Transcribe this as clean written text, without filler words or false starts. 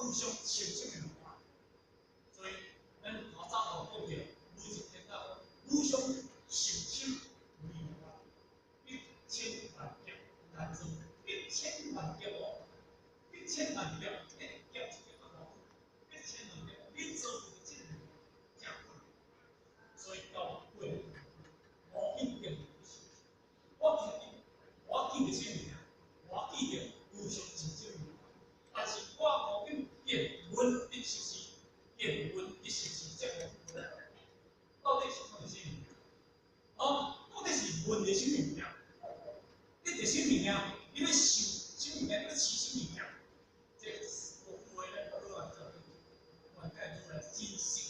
有上受什麼物件？所以咱頭早頭講著，每一天到無常受心為萬一千萬劫難做，一千萬劫哦，一千萬劫，一劫一劫啊偌久，一千萬劫，你做這個真久，所以到尾無一定我記我記著啥物件？我記著無常受什麼物件，但是我無見見聞得實是見聞得實是這個到底是創啥物件？哦，到底是聞著啥物件？得著啥物件？你欲受啥物件？你欲飼啥物件？這個話咧，我來做，我解愈來真實。